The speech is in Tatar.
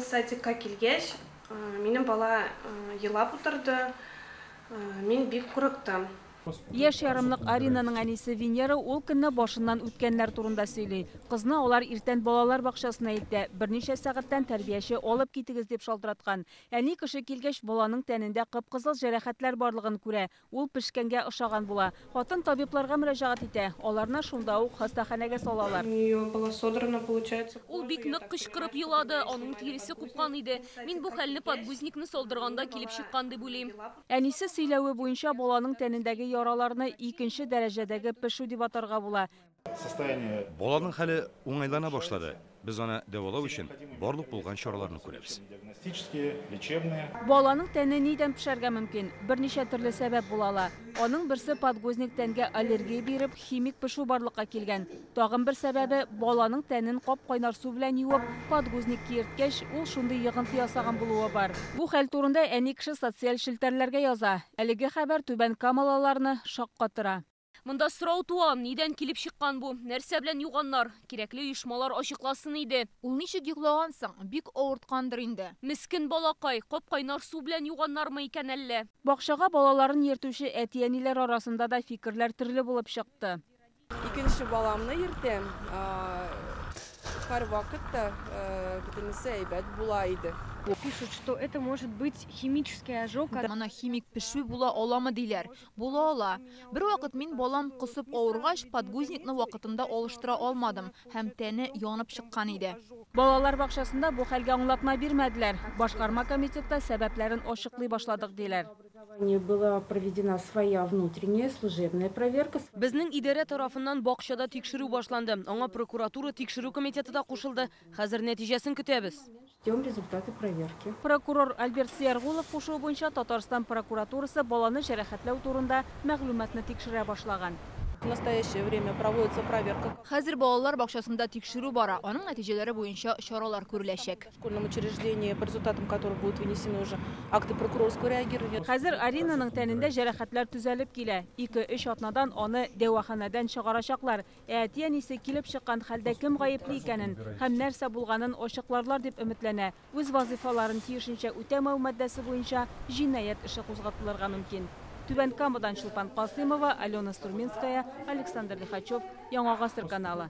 Садикка килгәч, минем бала елап утырды. Мин бик курыктым. Яшь ярымлык Аринаның әнисе Венера ул көнне башыннан үткәннәр турында сөйли. Кызны алар иртән балалар бакчасына илтә. Берничә сәгатьтән тәрбияче алып китегез дип шалтыраткан. Әни кеше килгәч, баланың тәнендә кып-кызыл җәрәхәтләр барлыгын күрә. Ул пешкәнгә ошаган була. Хатын табибларга мөрәҗәгать итә. Аларны шунда ук хастаханәгә салалар. У нее была содрана, получается. Ул бик нык кычкырып елады, аның тиресе купкан иде. Мин бу хәлне подгузникны салдырганда килеп чыккан дип уйлыйм. Әнисе сөйләве буенча, баланың тәнендәге яраларны икенче дәрәҗәдәге пешү дип атарга була. Состояние Баланың хәле уңайлана башлады. Без аны дәвалау өчен барлык булган чараларны күрәбез. Диагностические, лечебные. Баланың тәне нидән пешәргә мөмкин? Берничә төрле сәбәп була ала. Аның берсе подгузник тәнгә аллергия биреп, химик пешү барлыкка килгән. Тагын бер сәбәбе баланың тәнен кап-кайнар су белән юып, подгузник киерткәч, ул шундый йогынты ясаган булуы бар. Бу хәл турында әни кеше социаль челтәрләргә яза. Әлеге хәбәр Түбән Камалаларны шаккатыра. Монда сорау туа, нидән килеп чыккан бу? Нәрсә белән юганнар? Кирәкле оешмалар ачыкласын иде. Ул ничек йоклаган соң? Бик авырткандыр инде. Мескен балакай, кап-кайнар су белән юганнармы икән әллә? Бакчага балаларын йөртүче әти-әниләр арасында да фикерләр төрле булып чыкты. Икенче баламны йөртәм. Һәрвакытта бөтенесе әйбәт була иде. Пишут, что это может быть химический ожог. Моны химик пешү була аламы диләр. Була ала. Бер вакыт мин балам косып авыргач, подгузникны вакытында алыштыра алмадым һәм тәне янып чыккан иде. Балалар бакчасында бу хәлгә аңлатма бирмәделәр. Башкарма комитетта сәбәпләрен ачыклый башладык диләр. Была проведена своя внутренняя служебная проверка. Безнең идарә тарафыннан бакчада тикшерү башланды. Аңа прокуратура тикшерү комитеты да кушылды. Хәзер нәтиҗәсен көтәбез. Ждем результаты проверки. Прокурор Альберт Сияргулов кушуы буенча Татарстан прокуратурасы баланы җәрәхәтләү турында мәгълүматны тикшерә башлаган. В настоящее время проводится проверка. Хәзер балалар бакчасында тикшерү бара. Аның нәтиҗәләре буенча чаралар күреләчәк. В школьном учреждении, по результатам которых будут вынесены уже акты прокурорского реагирования. Хәзер Аринаның тәнендә җәрәхәтләр төзәлеп килә. 2-3 атнадан аны дәваханәдән чыгарачаклар. Ә әти-әнисе килеп чыккан хәлдә кем гаепле икәнен һәм нәрсә булганын ачыкларлар дип өметләнә. Үз вазифаларын тиешенчә үтәмәү маддәсе буенча җинаять эше кузгатылырга мөмкин. Түбән Камадан Чулпан Касыймова, Алена Струминская, Александр Лихачев, Яңа Гасыр каналы.